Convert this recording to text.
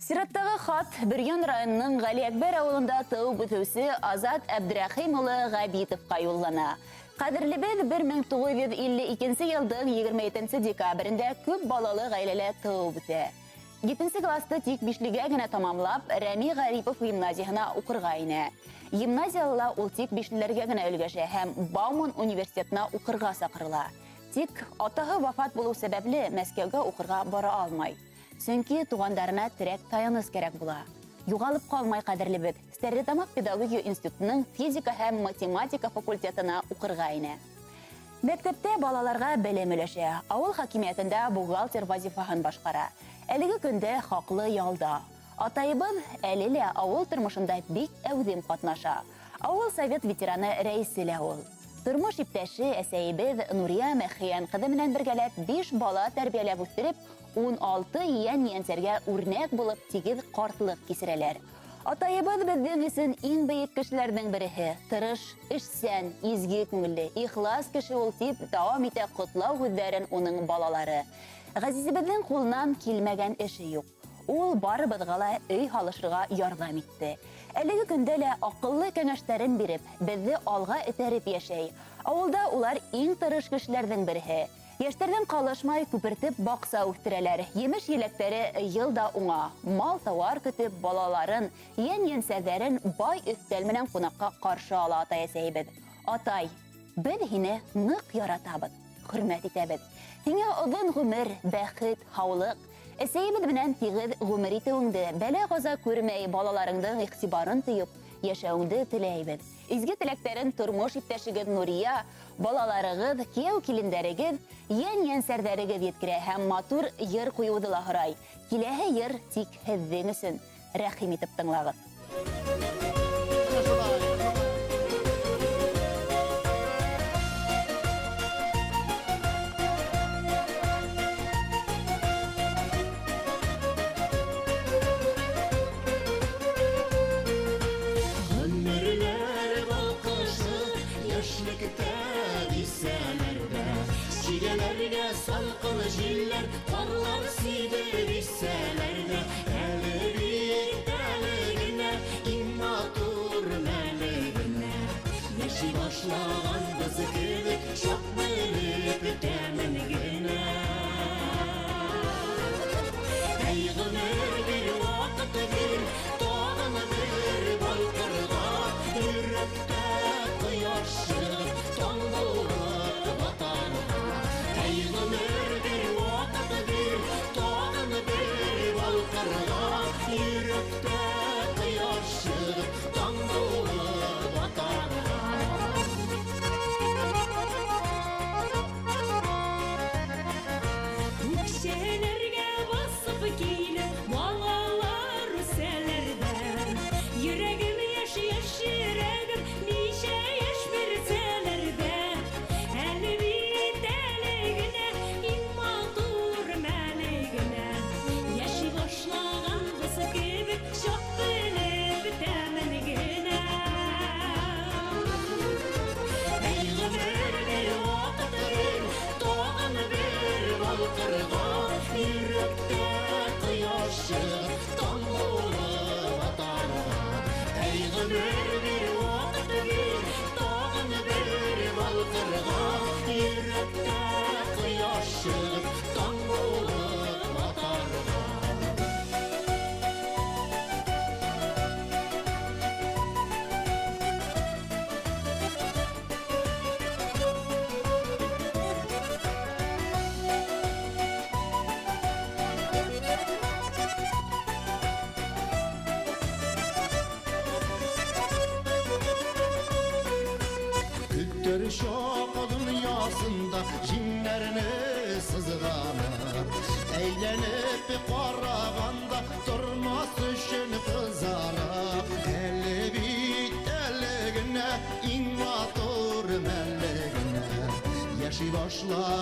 Сираттағы хат Бөрйән районының Ғәлиәкбәр ауылында тыуып үҫеүсе Азат Әбдрәхим улы Ғәбитовҡа юллана. Ҡәҙерлебеҙ 1952 йылдың 27 декабрендә күп балалы ғаиләлә тыуып үҫә. 7 класты тик бишлегә генә тамамлап, Рәми Ғарипов гимназияһына уҡырға инә. Гимназияла ул тик бишлеләргә генә өлгәшә һәм Бауман университетына уҡырға саҡырыла. Тик атаһы вафат булыу сәбәпле Мәскәүгә уҡырға бара алмай. Сөнки туғандарына терәк таяныс кәрәк була. Юғалып ҡалмай ҡәҙерлебеҙ. Стәрлетамаҡ педагогия институтының физика һәм математика факультетына уҡырға инә. Мәктәптә балаларға белем өләшә, ауыл хакимиәтендә бухгалтер вазифаһын башҡара. Әлеге көндә хаҡлы ялда. Атайыбыҙ әле лә ауыл тормошонда бик әүҙем ҡатнаша. Ауыл совет ветераны рәйесе лә ул. Тормош иптәше әсәйебеҙ Нурия Мәхиән ҡыҙы менән бергәләп 5 бала тәрбиәләп үҫтереп, 16 ейән-ейәнсәргә үрнәк булып тигеҙ ҡартлыҡ кисерәләр. Атайыбыҙ беҙҙең өсөн иң бейек кешеләрҙең береһе. Тырыш, эшсән, изге күңелле, ихлас кеше ул, тип дауам итә ҡотлау һүҙҙәрен уның балалары. Ғәзизебеҙҙең ҡулынан килмәгән эше юҡ. Ул барыбыҙға ла өй һалышырға ярҙам итте. Әлеге көндә лә аҡыллы кәңәштәрен биреп, беҙҙе алға этәреп йәшәй. Ауылда улар иң тырыш кешеләрҙең береһе. Йәштәрҙән ҡалышмай күпертеп баҡса үҫтерәләр. Емеш-еләктәре йыл да уңа. Мал-тауар көтөп, балаларын, йән-йәнсәрҙәрен бай өҫтәл менән ҡунаҡҡа ҡаршы ала атай-әсәйебеҙ. Атай, беҙ һине ныҡ яратабыҙ, хөрмәт итәбеҙ. Һиңә оҙон ғүмер, бәхет, һаулыҡ, әсәйебеҙ менән тигеҙ ғүмер итеүеңде, бәлә-ҡаза күрмәй, балаларыңдың иғтибарын тойоп, йәшәүеңде теләйбеҙ. Изге теләктәрен тормош иптәшегеҙ Нурия, балаларығыҙ, кейәү-килендәрегеҙ, йән-йәнсәрҙәрегеҙ еткерә һәм матур йыр ҡуйыуҙы ла һорай. Киләһе йыр тик һеҙҙең өсөн. Рәхим итеп тыңлағыҙ. Ғүмерләр балҡышы йәшлектә дисәләр ҙә, сигәләргә салҡын җилләр, ҡарлар сибеп иссәләр ҙә, әле бит әле генә иң матур мәле генә. Йәши башлаганбыҙ кебек, чак белеп тәмен генә. Әй, ғүмер бир, ваҡыт бир, тағын бер балҡырға, йөрәктә ҡояш чыгып, таң булып батарга. Әй, ғүмер бир, ваҡыт бир, тағын бер балҡырға, йөрәктә ҡояш чыгып, таң булып батарга. Үкчәләргә басып килеп, балалар үсәләр дә. Йөрәгем яшь, яшь йөрәгем, ничә яшь бирсәләр дә. Әле бит әле генә иң матур мәле генә. Яши башлаганбыз кебек, чак белеп тәмен генә. Әй, ғүмер бир, ваҡыт бир, тағын бер балҡырға, йөрәктә ҡояш чыгып, таң булып атарга. Әй, ғүмер бир, ваҡыт бир, тағын бер балҡырға, йөрәктә ҡояш чыгып, таң булып атарга. Көттөр шоқ дөньясында җиңнәрне сызганып, әйләнеп караганда тормас өчен кызарып, әле бит әле генә иң матур мәле генә. Яши башлаганбыз